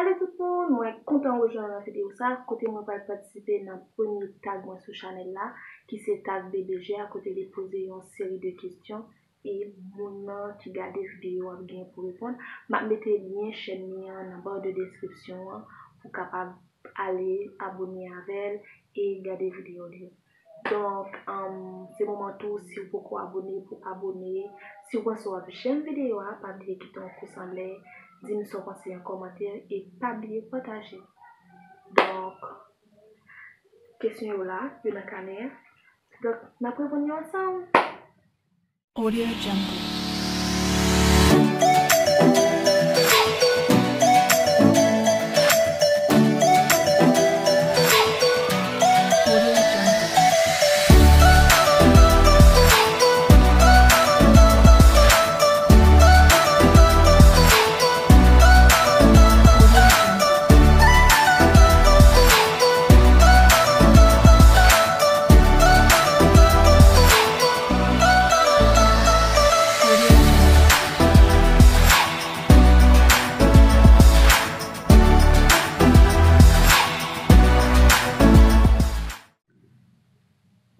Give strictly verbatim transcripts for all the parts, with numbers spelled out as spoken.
Salut tout moun, mwen kontan rejwenn nan videyo sa, kote mwen pral patisipe nan premye tag mwen sou chanèl la, ki se tag B B G a, kote li poze yon seri de kesyon, e moun nan ki gade videyo ap gen pou reponn. M ap mete lyen chèn li an nan ba de deskripsyon an pou kapab ale abone avè l e gade videyo li. Donk, um, se moman tou, si w poko abone, pou abone. Si w panse w ap janm videyo a, pa bliye kite yon pous anlè, di m sa w panse an kòmantè, e pa bliye pataje. Donk, kesyon yo la, yo nan kanè a. Donk, n ap reponn yo ansanm. Audio Jungle.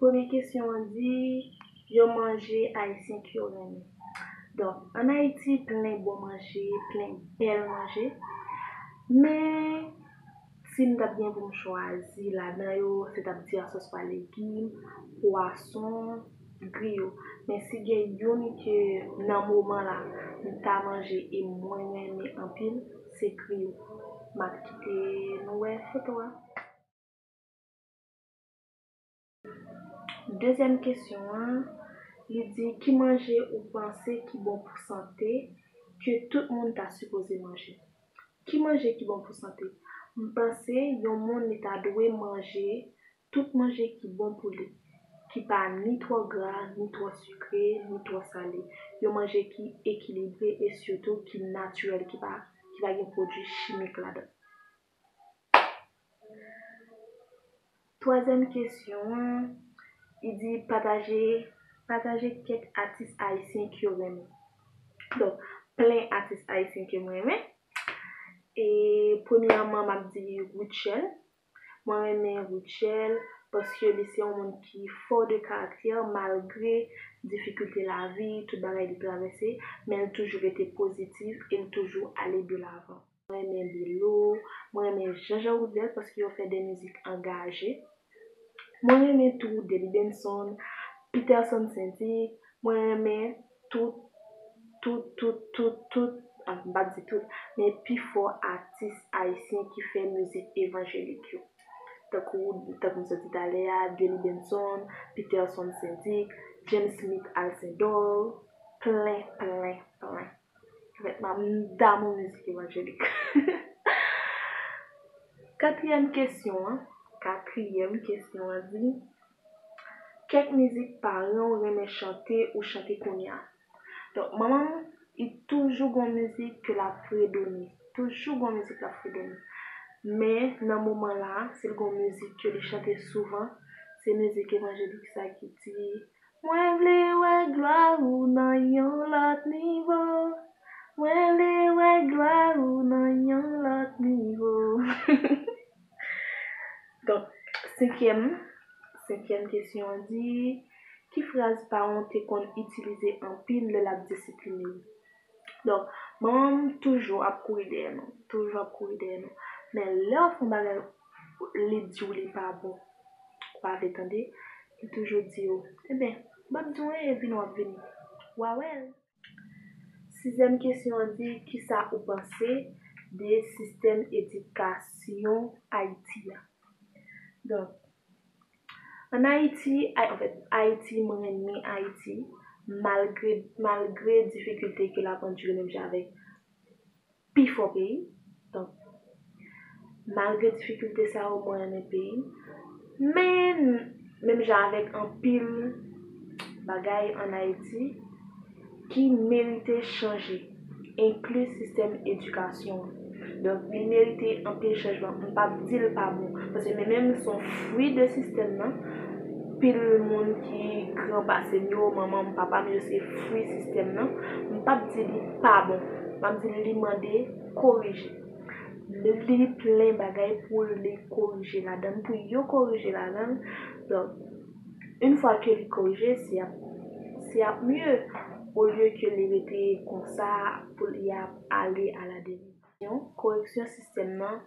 Premye kesyon an di, yon manje ayisyen ke w renmen. Donk, ann Ayiti, plen bon manje, plen bèl manje. Men, si m t ap gen pou m chwazi ladan yo, se t ap di asoswa legim, pwason, griyo. Men si gen youn ke nan moman la, m ta manje e mwen renmen anpil, se griyo. M ap kite nou wè foto a. Dezyèm kesyon an, li di, ki manje ou panse ki bon pou sante, ke tout moun ta sipoze manje? Ki manje ki bon pou sante? M panse yon moun li ta dwe manje tout manje ki bon pou li, ki pa ni twò gra, ni twò sikre, ni twò sale. Yon manje ki ekilibre e sitou ki natirèl, ki pa, ki pa gen pwodui chimik ladan. Twazyèm kesyon an, li di pataje, pataje kèk atis ayisyen ke w renmen. Donk, plen atis ayisyen ke mwen renmen. E premyèman, m ap di Rutshelle. Mwen renmen Rutshelle paske li se yon moun ki fò de karaktè, malgre difikilte lavi, tout bagay li travèse, men l toujou rete pozitif e l toujou ale de lavan. Mwen renmen Bilo, mwen renmen Jean Jean Rouvel paske yo fè de mizik angaje. Mwen renmen tou Delly Benson, Peterson Saint-Dic, mwen renmen tout, tout, tout, tout, tout, ah, m p ap di tout, men pifò atis ayisyen ki fè mizik evanjelik yo. Tankou, tankou m sot di talè a, Delly Benson, Peterson Saint-Dic, James Smith Alcindor, plen, plen, plen. Anfèt, m damou mizik evanjelik. Katriyèm kesyon an, katriyèm kesyon an di, kèk mizik paran w renmen chante ou chante kounye a? Donk, manman m, li toujou gon mizik ke l ap fredone. Toujou gon mizik l ap fredone. Men, nan moman la, si l gon mizik ke li chante souvan, se mizik evanjelik sa ki di, Mwen vle wè glwa ou nan yon lòt nivo. Mwen vle wè glwa ou nan yon lòt nivo. Donk, senkyèm, senkyèm kesyon an di, ki fraz paran w te konn itilize anpil lè l ap disipline w? Donk, manman m toujou ap kouri dèyè nou, toujou ap kouri dèyè nou. Men lè w fè yon bagay, li di w li pa bon, ou pa vle tande, li toujou di w, ebyen, m ap di w anyen epi nou ap vini. W a wè l. Sizyèm kesyon an di, kisa ou panse de sistèm edikasyon Ayiti a? Donk, ann Ayiti, Ay-, anfèt, Ayiti, mwen renmen Ayiti, malgre, malgre difikilte ke l ap andire menm jan avèk pifò peyi. Donk, malgre difikilte sa yo, mwen renmen peyi m. Men, menm jan avèk anpil bagay ann Ayiti, ki merite chanje, enkli sistèm edikasyon an. Donk, li merite anpil chanjman. M p ap di l pa bon, paske men menm se yon fwi de sistèm nan. Pil moun ki gran pase m yo, manman m, papa m, yo se fwi sistèm nan. M p ap di li pa bon. M ap di li mande korije. Li plen bagay pou li korije ladan l, pou yo korije ladan l. Donk, yon fwa ke li korije, se ap, se ap mye, olye ke li rete konsa pou li ap ale a la deriv. Koreksyon sistèm nan,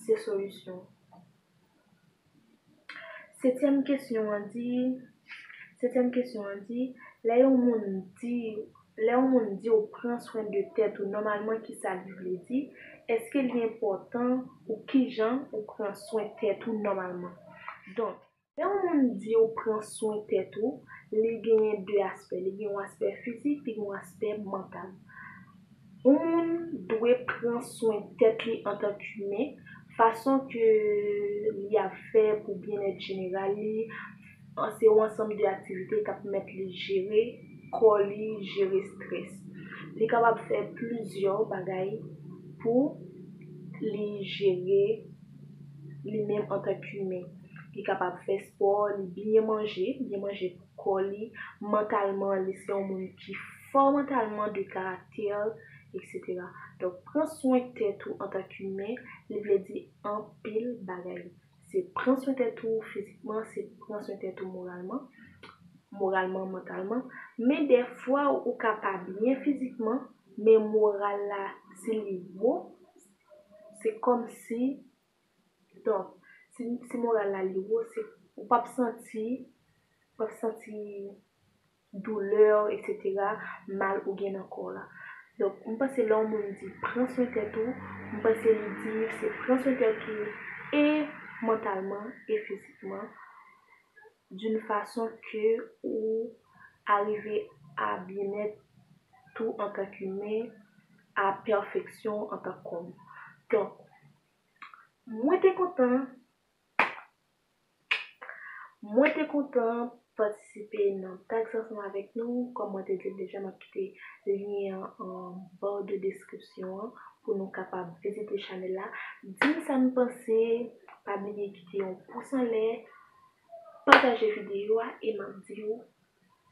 se solisyon. Setyèm kesyon an di, setyèm kesyon an di, lè yon moun di, lè yon moun di w pran swen de tèt ou, nòmalman, ki sa li vle di? Èske li enpòtan ou kijan ou pran swen tèt ou nòmalman? Donk, lè yon moun di w pran swen tèt ou, li genyen de aspè. Li gen yon aspè fizik, li gen yon aspè mantal. Yon moun dwe pran swen tèt li antank imen, fason ke li ap fè pou byennèt jeneral li, se yon ansanm de aktivite k ap pèmèt li jere kò li, jere estrès. Li kapab fè plizyè bagay pou li jere li menm antank imen. Li kapab fè spò, li byen manje, byen manje pou kò li, mantalman, li se yon moun ki fò mantalman, de karaktè, etsetera. Donk, pran swen tèt ou antank imen, li vle di anpil bagay. Se pran swen tèt ou fizikman, se pran swen tèt ou moralman, moralman, mantalman. Men dèfwa, ou ka pa byen fizikman, men moral la, si li wo, se kòmsi, donk, si, si moral la li wo, se, ou p ap santi, ou p ap santi doulè, etsetera, mal ou gen nan kò w la. Donk, m panse lè yon moun di pran swen tèt ou, m panse li di se pran swen tèt ou e mantalman e fizikman, d'une façon que ou arive a byennèt ou antank imen, a pèfeksyon antank kòm. Donk, mwen te kontan, mwen te kontan patisipe nan tag sa ansanm avèk nou. Kòm mwen te di l deja, m ap kite lyen an an ba de deskripsyon an pou nou kapab vizite chanèl la. Di m sa n panse, pa bliye kite yon pous anlè, pataje videyo a e m ap di w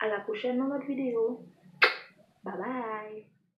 a la pwochèn nan lòt videyo. Babay!